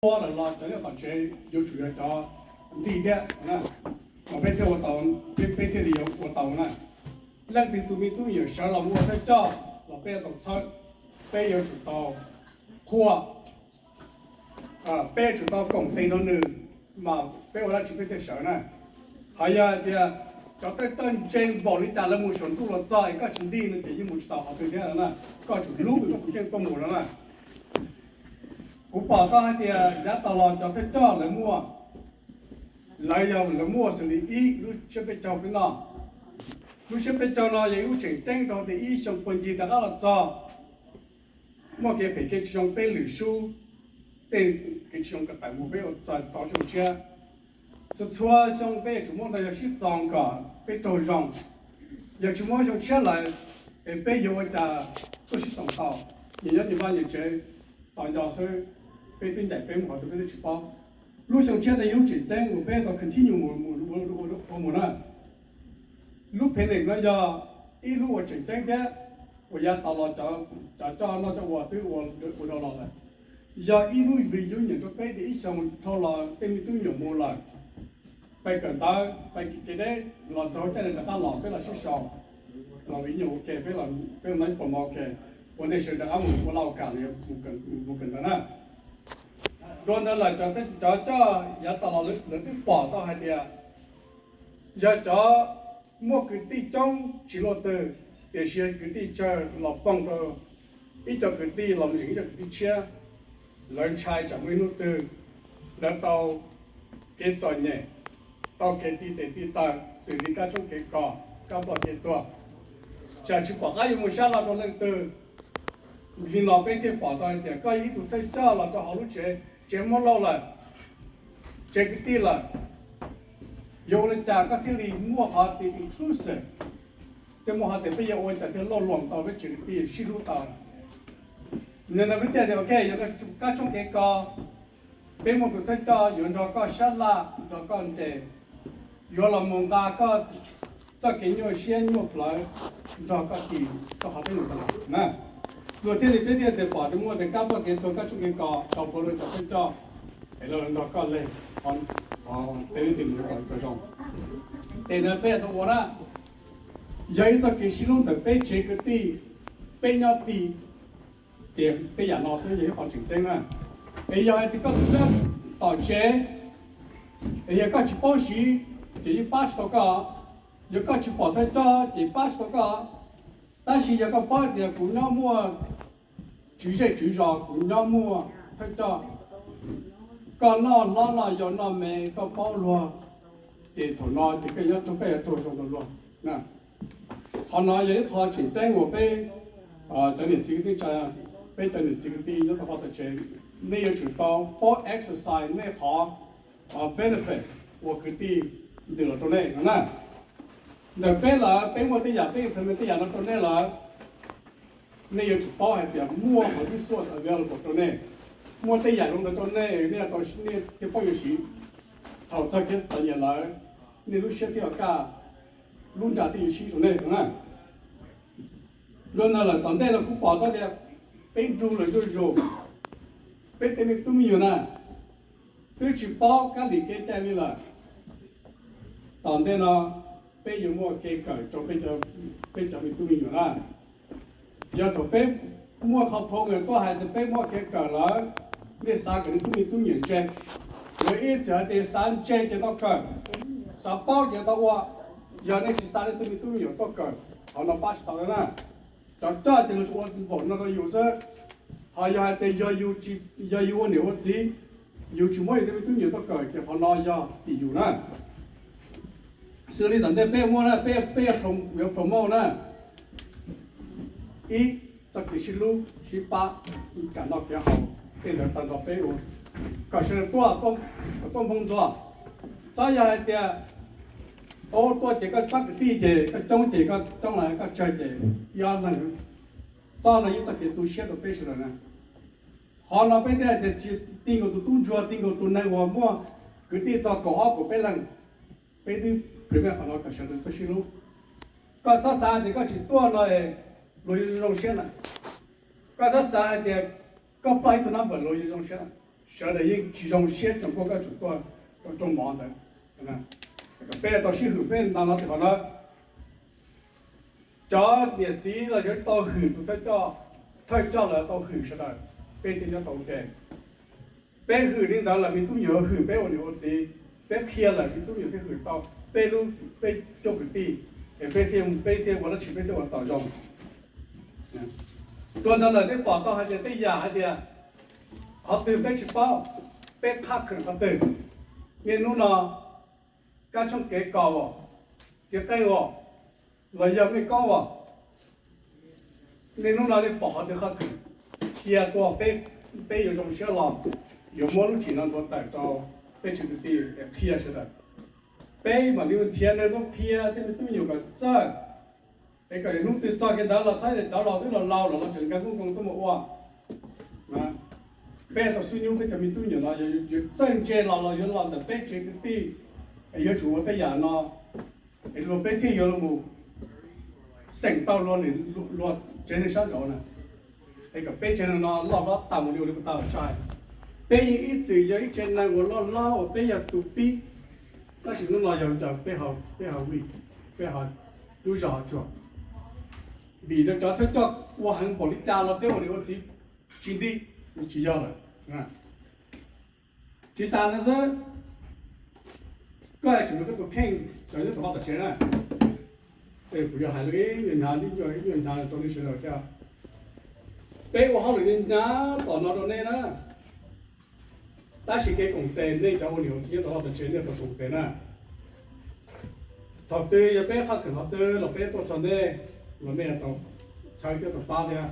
Ua lawm los cov nyob tom tsev yuav tsum yog cov nti thiab, peb thiaj ua tau, peb thiaj li yuav ua tau na. Leej twg tus me tub me nyuam sawv los mus ua thawj coj los peb yuav tau txhawb, peb yuav tsum tau qhuas, peb yuav tsum tau koom tes rau nws, mas peb ua dab tsi peb thiaj sawv na. Hos yog hais tias cov thawj coj ntse npaum li cas lawv mus saum ntuj los txog es koj tsis nti no ces yeej mus tsis tau qhov twg thiab na, koj tsum hlub koj tus kheej tuaj mus no na. Kuv pom tau hais tias yav tas los cov thawj coj lawv muaj, lawv yog lawv muaj xws li ib lub siab peb caug peb noj. Lub siab peb caug no yog ib lub tseem ceeb rau tias ib xyoo puag ncig rov qab los txog, muaj kev phem kev tsis zoo peb lwm sub, tej kev tsis zoo ko taw mus peb ua txog tau xyoo tshiab. Txhua txhua xyoo peb yuav tsum muaj ntau yog sib txoos kom peb raug zoo. Yog tsis muaj xyoo tshiab lawm es peb yuav ua cas tuaj sib txoos tau? Nyias nyob nyias vaj nyias tsev tos nco xwb, peb twb ncaim peb mus qhov twg peb twb tsis paub. Lub xyoo tshiab no yog lub tseem ceeb uas peb tau continue mus ua mus na. Lub panic no yog ib lub uas tseem ceeb thiab, uas yav tas los cov coj noj coj ua twb ua rau los lawm. Yog ib lub reunion rau peb tias ib xyoo dhau los tej me tub me nyuam mus lawm, pais kawm ntawv, pais kev deb los txog caij no rov qab los peb los sib sau, los reunion ua ke, peb los peb no ib pom ua ke, ua ntej sawv rov qab mus ua lau kam los mus kawm ntawv na. Dua ntawd lawm cov coj yav tas los lawv twb pom tau hais tias yog cov muaj kwv tij coob tsis luaj twg, tiam sis yog kwv tij tsawg los poog rau ib co kwv tij los mus zeem ib co kwv tij tshiab, lawv ntshai tsam muaj ib hnub twg lawv tau kev txom nyem, tau kev ti tes ti taw xws li kab tshoob kev kos, kab ploj kev tuag, tsam tsis pom qab yuav mus sab laj rau leej twg. Li no peb thiaj pom tau hais tias koj yog ib tug thawj coj los rau hauv lub tsev, tsev Hmoob Lauj lawm, tsev kwv tij lawm, yuav ua li cas koj thiaj li muaj qhov tias inclusive, thiaj muaj qhov tias peb yuav ua li cas thiaj lauj luam tau peb tsev kwv tij sib hlub tau. Nim no peb thiaj tias ok, yog kab tshoob kev kos, peb muaj tus thawj coj yuav nrog koj sab laj, nrog koj nres, yuav los mus nqa koj txoj kev nyuaj siab nyuaj plawv nrog koj tis rau qhov peb mus tau na. Luag thiaj li peb thiaj tias pom tias muaj tias kab ploj kev tuag kab tshoob kev kos tau plhuav rau cov thawj coj es lawv nrog koj leg, qhov tej lub tsev mus kom zoo. Ces ntawd peb tau ua na, yog ib txoj kev sib hlub ntawm peb tsev kwv tij, peb nyob tim, ces tej yam no xwb yog ib qho tseem ceeb na. Es yog hais tias koj tus nyob tom tsev, es yog koj tsis paub siv, ces yeej pab tsis tau koj. Yog koj tsis pom thawj coj ces pab tsis tau koj. Tab sis yog koj paub tias kuv nyob muaj tswv zej tswv zos, kuv nyob muaj thawj coj, koj noj hlob noj yau noj me koj paub luag, ces thaum no ces koj yuav raug zoo rau luag. Qhov no yog ib qho tseem ceeb uas peb cov niam txiv kwv tij, peb cov niam txiv kwv tij nyob tau pab tau tsev, nej yuav tsum tau paub exercise nej qhov benefit uas kwv tij ntws los rau nej no na. Ntawm peb lawm peb muaj tej yam peb implement tej yam no rau nej lawm, nej yuav tsum paub hais tias muaj qhov resource available rau nej, muaj tej yam zoo ntawd rau nej, nej tau nej thiaj paub yuav siv. Thaum txog kev txom nyem lawm, nej lub siab thiaj yuav kaj, lub nra thiaj yuav sib rau nej no na. Dua ntawd lawm tom ntej no kuv pom tau tias peb nrug lawm zuj zus, peb tej me tub me nyuam na twb tsis paub kab lim kev cai li lawm. Tom ntej no peb yuav muaj kev kawm rau peb cov me tub me nyuam na. Yog thaum peb muaj qhov program tuaj hais tias peb muaj kev kawm lawm, nej xav kom nej tub me tub me nyuam ntse, yog ib txwm hais tias xav ntse ces tau kawm, xav paub ces tau ua. Yog nej tsis xav nej tub me tub me nyuam tuaj kawm, qhov no pab tsis tau na. Cov coj ces lawv tsuas ua npaum no rau yus xwb. Ho yog hais tias yog yus ua niam ua txiv, yus tsis muab yus tej me tub me nyuam tuaj kawm ces qhov no yog tim yus na. Xws li tom ntej peb muaj na, peb peb yuav promote na, ib, txoj kev sib hlub sib pab, kev noj kev haus, tej ntawd tau nrog peb ua, kom sawv daws tuaj, tuaj hmoo ntxuag. Txhob yog hais tias, o, tuaj ces koj txhob kwv tij ces koj coob ces koj coob los koj tsawg ces ib ob leeg. Txoj no yeej txoj kev tu siab rau peb sawv daws na. Qhov no peb thiaj hais tias tsis ti nkaus tus tub ntsuag, ti nkaus tus neeg uas muaj kwv tij txog kaum ob kaum peb leeg, peb twb prevent qhov no kom sawv daws txhob sib hlub. Koj txhob xav hais tias koj tsis tuaj no es luag yuav zoo siab na. Koj txhob xav hais tias koj ploj ib tug number luag yuav zoo siab na. Sawv daws yeej tsis zoo siab tsoom koj koj tsum tuaj rau rooj mov ntawd. Kom peb tau sib hwm peb ntawd no tias qhov no, cov niam txiv los yog tau hwm tus thawj coj, thawj coj los tau hwm sawv daws, peb thiaj nyob tau ua ke. Peb hwm li ntawd lawm me tub me nyuam hwm peb ua niam ua txiv, peb qhia lawm me tub me nyuam thiaj hwm tau peb lub, peb cov kwv tij, es peb thiaj, peb thiaj ua dab tsi peb thiaj ua tom zoo. Dua ntawd lawm nej pom tau hais tias tej yam hais tias qhov twg peb tsis paub, peb qhab khwm qhov twg. Niaj hnub no kab tshoob kev kaus as, txiv qeej as, los yog mej koob as, niaj hnub no nej pom qhov twg qhab khwm, qhia tuaj, peb yuav zoo siab los yuav muab lub tsim no nthuav tawm rau peb tsev kwv tij qhia sawv daws. Peb mam li nrhiav neeg tuaj qhia tej me tub me nyuam kom txawj, es kom hnub twg txog kiag ntawd los txhob tias cov laus twb laus laus los los tseem nkag kuj koos tuaj mus ua. Peb tau xub nyub peb cov me tub me nyuam no yuav txawj ntse los los yuav los ntawm peb tsev kwv tij, es yuav tsum ua tej yam no, es luag peb thiaj yuav los xeem tau luag, luag tsev neeg sab nraud na. Es kom peb tsev neeg no loj hlob tas mus li ua li kuv tau tshaj. Peb yeej ib txwm yog ib tsev neeg uas loj hlob uas peb yog tus pib, tab sis hnub no yog cas peb ho, peb ho vij, peb ho lub zog ho tsuag, vim rau cov thawj coj ua heev npaum li cas los peb ua niam ua txiv tsis nti, tsis yog lawm. Tsis tas no xwb, koj yuav tsum nrog koj tus kheej cov nyob tom vaj tom tsev na. Kuv yuav hais lus ib nyuag hnyav, ib nyuag hnyav rau nej sawv daws thiab. Peb ua hauj lwm hnyav tom no rau nej na, tab sis kev koom tes nej cov ua niam ua txiv nyob tom vaj tom tsev nej tau koom tes na. Thaum twg yog peb qhab khwm qhov twg los peb tuaj txog nej, los nej tau txhawb thiab tau pab thiab.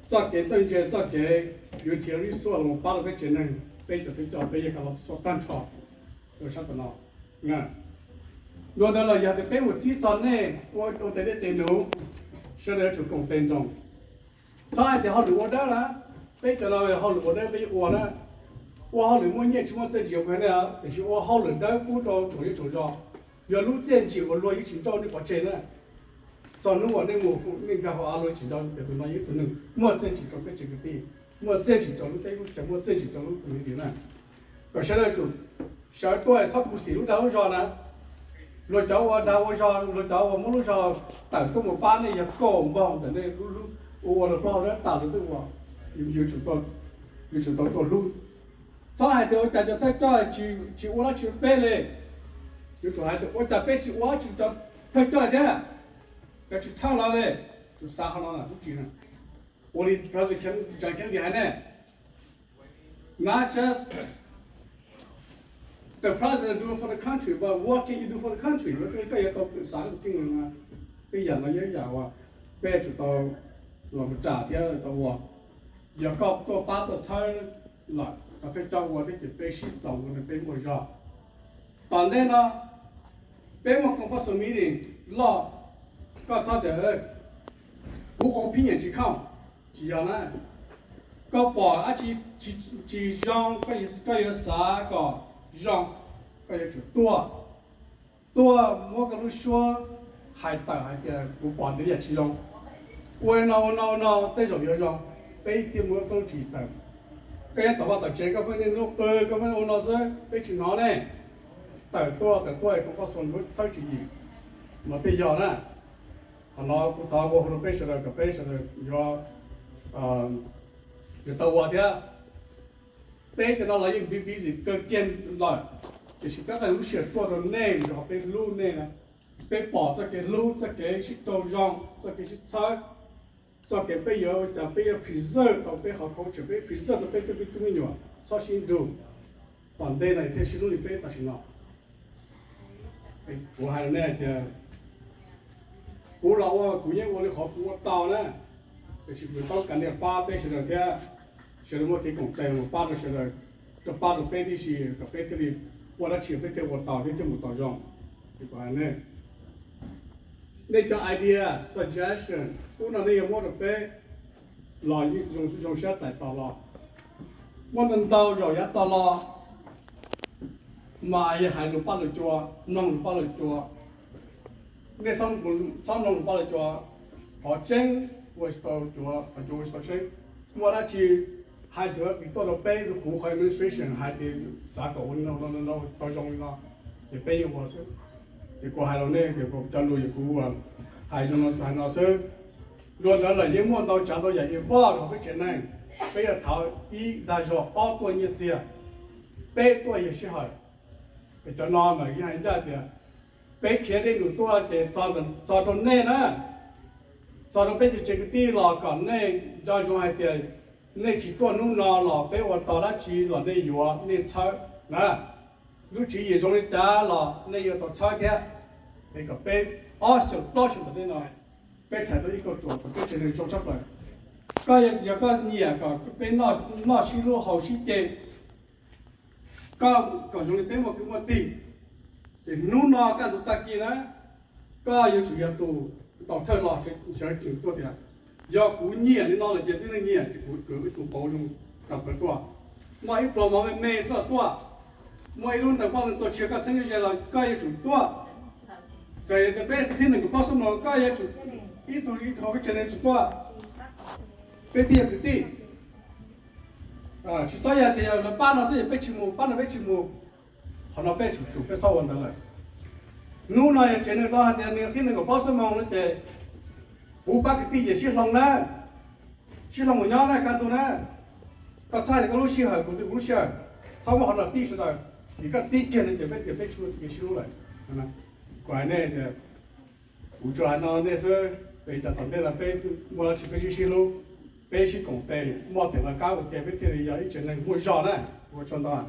Txoj kev txawj ntse, txoj kev yuav nrhiav resource los pab rau peb tsev neeg, peb cov thawj coj peb yeej ka los xov tag nrho rau sab tom no. Dua ntawd los yog tias peb mus txib txog nej ua tes dej tes num, sawv daws yuav tsum koom tes nroos. Txhob hais tias hauj lwm ua dawb na, peb cov no hauj lwm ua dawb peb yeej ua na. Ua hauj lwm muaj nyiaj tsis muaj txiaj ntsig ua ne, tiam sis ua hauj lwm dawb pub rau tsoom zej tsoom zos, yog lub txiaj ntsig uas luag yeej tsis nrauj nej pov tseg na. Txog hnub uas nej mus, nej nkag hauv av luag tsis nrauj, tias tus no yog ib tug neeg muaj txiaj ntsig rau peb tsev kwv tij, muaj txiaj ntsig rau lub teb lub chaw, muaj txiaj ntsig rau lub community na. Kom sawv daws tsum sawv tuaj txhob khuv xim lub dag lub zog na. Luag cov ua dag ua zog, luag cov uas muab lub zog tawm tuaj mus pab nej yog kauj npog ntawm nej ua ua luag plaub hau dawb tas luag twb ua. Yuav tsum tau tuaj hlub. Txhob hais tias ua cas cov thawj coj tsis ua dab tsi rau peb li. Yuav tsum hais tias ua cas peb tsis ua dab tsi rau cov thawj coj thiab, cov tsis txhawb lawv li. Tus xav qhov no lub tsis, ua li President John Kennedy hais ne, not just the president do it for the country, but what can you do for the country? Koj yuav tau xav tus keeb no, tej yam no yog yam uas peb tsum tau los mus tsa thiab tau ua. Yog koj tuaj pab tuaj txhawb lawm, koj thawj coj ua thiab ces peb sib txoos ua rau peb muaj zog. Tom ntej no peb muaj compulsory meeting loj, koj txhob tias kuv opinion tsis count, tsis yog na. Koj pom dab tsi tsis zoo, koj yuav xav kom zoo, koj yuav tsum tuaj, tuaj muab koj lub suab hais tawm hais tias kuv pom ntawd yam tsis zoo. Ua no ua no ua no tej zaum yuav zoo, peb thiaj muab koj lub tswv yim tawm. Koj nyob tom vaj tom tsev koj pheej niaj hnub qw koj pheej ua no xwb peb tsis hnov ne. Tawm tuaj, tawm tuaj es compulsory txhawb tswv yim, mas thiaj yog na. Qhov no kuv thov ua hauv rau peb sawv daws kom peb sawv daws yuav, yuav tau ua thiab. Peb cov no los yeej busy busy kawg kiag lawm, tiam sis peb qee lub sij hawm tuaj rau nej, rau qhov peb hlub nej na. Peb pom txoj kev hlub, txoj kev sib raug zoo, txoj kev sib txhawb, txoj kev peb yuav ua cas peb yuav preserve tau peb qhov culture, peb preserve tau peb tej me tub me nyuam txhob sib nrug. Tom ntej no thiaj sib hlub li peb tam sim no. Kuv hais rau nej hais tias kuv los ua kuv yeej ua li qhov kuv ua tau na, tiam sis kuv tau kam niam pab peb sawv daws thiab. Sawv daws muaj kev koom tes los pab rau sawv daws, rau pab rau peb tib si kom peb thiaj li ua dab tsi peb thiaj ua tau thiab thiaj mus tau zoo. Kuv hais nej, nej cov idea, suggestion ub no nej yuav muab rau peb los yeej zoo siab txais tos los. Muaj ntau ntau zaus yav tas los mas yog hais lus pab lus cua, mloog lus pab lus cua. Nej txhob mloog lus pab lus cua, qhov tseeb ua tsis tau cuav, qhov cuav ua tsis tau tseeb. Muaj dab tsi Hais ntawd tuaj rau peb, kuv qhov administration hais tias xav kom ua li no no no tau zoo li no, ces peb yeej ua xwb. Ces kuv hais rau nej tias kuv cov lus yog kuv hais zoo no hais no xwb. Dua ntawd lawm yeej muaj ntau tsav ntau yam involve rau peb tsev neeg. Peb yog thov ib dag zog ob tuaj nyiaj txiag, peb tuaj yog sij hawm. Cov no mas yeej hais ncaj tias peb khiav dej num tuaj ces txog rau nej na, txog rau peb tsev kwv tij los kom nej nco ntsoov hais tias nej tsis tuaj hnub no los peb ua tau dab tsi los nej yuav nej txhawb na. Lub tswv yim zoo li cas los nej yuav tau txhawb thiab. Es kom peb ob xyoos plaub xyoos tom ntej no peb txhais tau ib kauj ruam kom peb tsev neeg zoo tshaj plaws. Koj yog koj nyiam kom peb noj sib hlub haus sib ce, koj kom zoo li peb muaj kwv muaj tij, ces hnub no kaj ntug tag kis na, koj yuav tsum yog tus tau thawj los sawv tsees tuaj tias, yog kuv nyiam li no lawm ces tib neeg nyiam ces kuv kwv ib tug pauv zoo tau kawg tuaj. Muaj ib pluag mov me me xwb los tuaj, muaj ib lub ntawm poj ntawm tuaj tshiab koj txheeb ze los koj yuav tsum tuaj. Txawm yog tias peb thib nees nkaum plaub xuab moos koj yuav tsum, ib tug ib tug peb tsev neeg tsum tuaj, peb thiaj yog kwv tij. Tsis txhob yog tias yog lawv pab no xwb es peb tsis mus, pab no peb tsis mus. Qhov no peb tsum tsum peb txhob ua ntawd lawm. Hnub no yog tsev neeg tau hais tias nws thib nees nkaum plaub xuab moos no ces kuv pab kwv tij ces sib hloov na, sib hloov mus nyob na kaj ntug na. Koj txhawb tias koj lub sij hawm kuv twb kuv lub sij hawm, txhob muab qhov no tib sawv daws, vim koj tib kiag no ces peb tias peb tsis muaj txoj kev sib hlub lawm. Kuv hais nej tias kuv tsuas hais no nej xwb, ces tsam tom ntej no peb muaj dab tsi peb sib sib hlub, peb sib koom tes muaj teem los kab ua ke peb thiaj li yog ib tsev neeg muaj zog na. Ua tsaug ntau.